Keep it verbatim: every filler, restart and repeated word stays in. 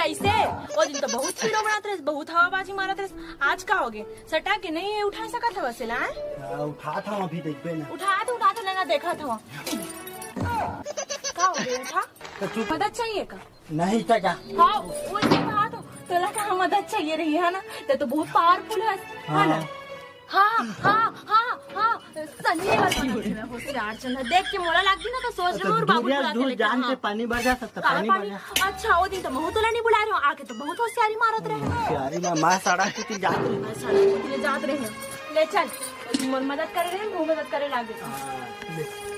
कैसे? वो दिन तो बहुत हीरो बनत रहे, बहुत हवाबाजी मारत रहे। आज का होगे? सटा के नहीं उठा सकत हवस एला, हैं? हाँ, उठात हँव, अभी देखबे ना। उठात, उठात लेना देखत हँव। का होगे? उठा। तो चुप। मदद चाहिए का? नहीं तो जा। हाँ, वो तो कहा तो, तोला का मदद चाहिए रही है ना? ते तो बहुत पावरफुल है, है ना? हाँ। हाँ, हाँ, हाँ, हाँ, सन्नी वाला होशियार चल, देख के मोला लग गई ना, तो सोच रहे और बाबू दूरिया बुला के दूर लेके, जान हाँ। पे पानी भर जा सकता, काला पानी भर पानी? जा। अच्छा, वो दिन तो महू तोला नहीं बुला रहे हो, आके तो बहुत होशियारी मारत रहे। होशियारी मा, माँ सड़क के जात रहे। माँ सड़क के जात रहे। ले चल, मोर मदद करे रहे, वो मदद करे लागे। हाँ, ले।